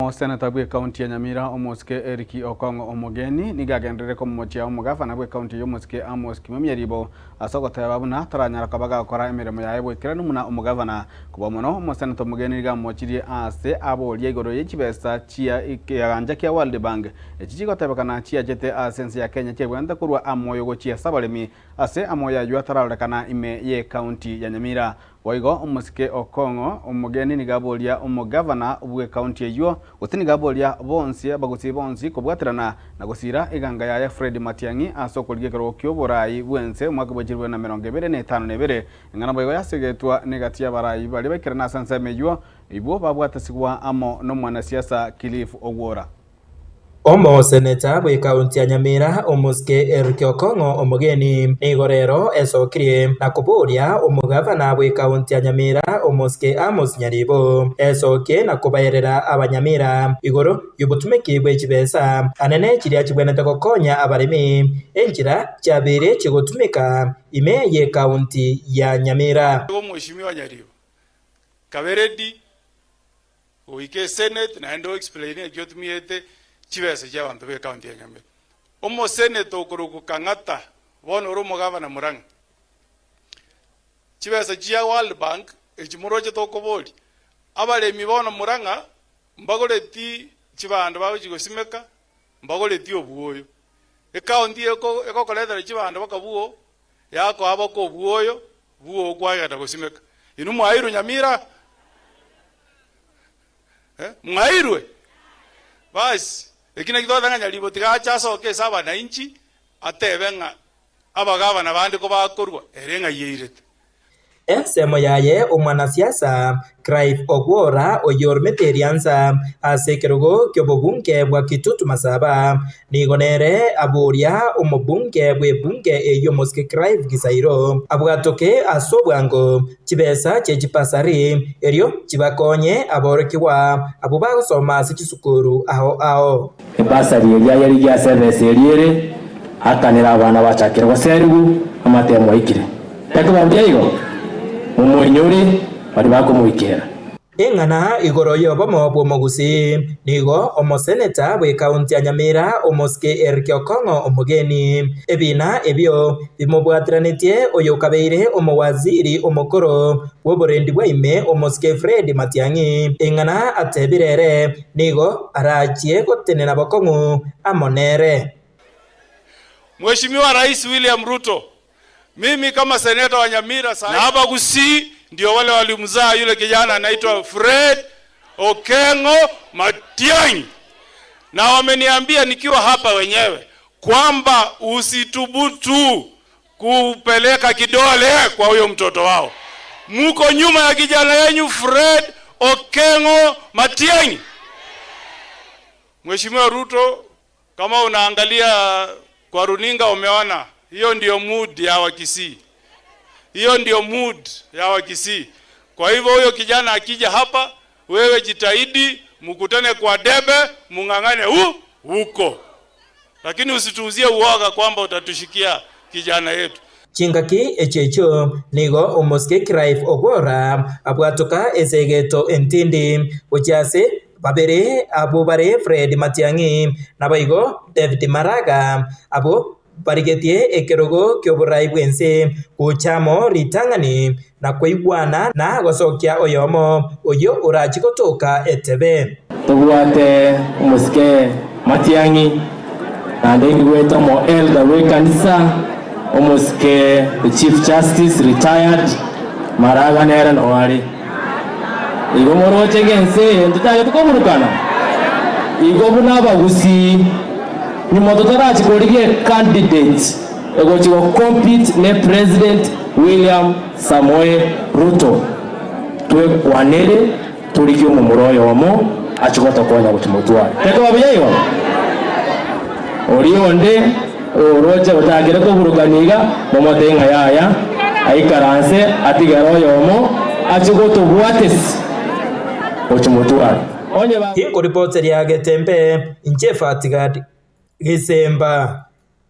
Omoseneta bw'ekaunti ya Nyamira omosike Eric Okong'o Omogeni nigo agenderere komomochia omogavana bw'ekaunti eyio omosike Amos Kimemia Ribo ase ogoteba buna taranyara koba gagokora emeremo yaye boikeranu buna omogavana. Kobua mono omoseneta Omogeni nigo amochirie ase aboria igoro ye chibesa chia ekegancha kia World Bank echi chigotebekana chiachete ase ense ya Kenya chiabwenerete korwa amoyo gochia ase abaremi ase amoyo ayio atararorekana ime y'ekaunti ya Nyamira. Boigo omosike Okong'o omogeni nigo aboria omogavana bw'ekaunti eyio, gose nigo aboria bonsi abagusii bonsi kobwaterana na gosiira eganga yaye Fred Matiang'i ase okorigia ekerogo ki'oboraai bw'ense omwaka bwe chilifu 2052. Eng'ana boigo yasegetwa negati y'abarai baria baikerana ase ensemo eyio, ibwo babwatesigwa amo nomwanasiasa Cliff Ogwora. Omoseneta bw'ekaunti ya Nyamira omosike Eric Okong'o Omogeni nigo rero esokirie na koboria omogavana bw'ekaunti ya Nyamira omosike Amos Nyaribo esokie na kobaerera abanyamira igoro y'obotumeki bwe chibesa anene chiria chibwenerete gokonya abaremi enchera chiabeire chigotumeka ime y'ekaunti ya Nyamira. Omweshimiwa Nyaribo kaberedi Goika esenate naende o explain eki otumiete chibesa chia abanto be county ya Nyamira. Omoseneta okorokwa Kang'ata bono ore omogavana Murang'a. Chibesa chia World Bank echi moroche tokoboria, abaremi bono Murang'a mbagoreti chibando bagochi gosimeka, mbagoreti obwoyo. Ecounty eko egokoretera chibando baka bwo yakoa baka obwoyo bwo kwagenda gosimeka. Inwe mwairwe Nyamira? Eh, mwairwe? Basi, eki naki twateba ng'a Nyaribo tiga ache asoke ase abanainchi, atebe ng'a abagavana bande kobakorwa, ere ng'ai eirete. Ensemo yaye omwanasiasa Clive Ogwora oyio oromete eriansa ase ekerogo ki'obobunge bwa Kitutu Masaba nigo nere aboria omobunge bw'ebunge eyio Mosike Clive Gisairo abwatoke ase obwango chibesa chie chipasari erio chibakonye aborokigwa abwo bagosoma ase chisukuru ao ao. Ebasari eria yarigia ase ebesa eria ere, akanera abana bachakire goserigwa, amatemo aikire. Tekoba buya igo? Momoinyore baria bakomoikera. Eng'ana igoro y'obomo bw'omogusii. Nigo omoseneta bw'ekaunti ya Nyamira omosike Eric Okong'o Omogeni. Ebiina ebio bimobwateranetie oyokabeire omowaziri omokoro bw'oborendi bwa ime omosike Fred Matiang'i. Eng'ana atebire ere nigo arachie gotenena bokong'u amo nere. Mheshimiwa Rais William Ruto Mimi kama seneta wa Nyamira saa na Abagusii ndio wale walimzaa yule kijana anaitwa Fred Okengo Matiang'i, na wameniambia nikiwa hapa wenyewe kwamba usithubutu kupeleka kidole kwa huyo mtoto wao. Muko nyuma ya kijana yenyu Fred Okengo Matiang'i. Mheshimiwa Ruto, Kama unaangalia kwa runinga umeona hiyo ndio mood ya Wakisii, hiyo ndio mood ya Wakisii. Kwa hivyo huyo kijana akija hapa, wewe jitahidi mkutane kwa debe, mung'ang'ane hu huko, lakini usituuzie uoga kwamba utatushikia kijana yetu. Chingaki echio echio nigo omosike Clive Ogwora abwatoka esegeto entindi gochia ase Babere abwo bare Fred Matiang'i naboigo David Maraga, abwo barigetie ekerogo ki'oborai bw'ense gocha amo ritang'ani na koigwana na gosokia oyomo oyio orachie gotoka etebe. Tobwate omosike Matiang'i, naende nigwete omo elder bw'ekanisa, omosike the Chief Justice retired Maraga nere noo are. Igo moroche ng'a ense eye ntochagete koburukana? Igo buna abagusii, nyuma totarachia korigia ecandidate egochia go compete ne President William Samoei Ruto, twekwanere torigie omomura oyomo achie gotokonya gochia motware. Tekoba buya igo? Oria onde oroche ochakire koburukania iga, momotebie ng'a yaya, aikaranse atigere oyomo achie gotobwatisia gochia motware. Onye ba. Inkoripoti ria Getembe, inche Fatigad Gisemba.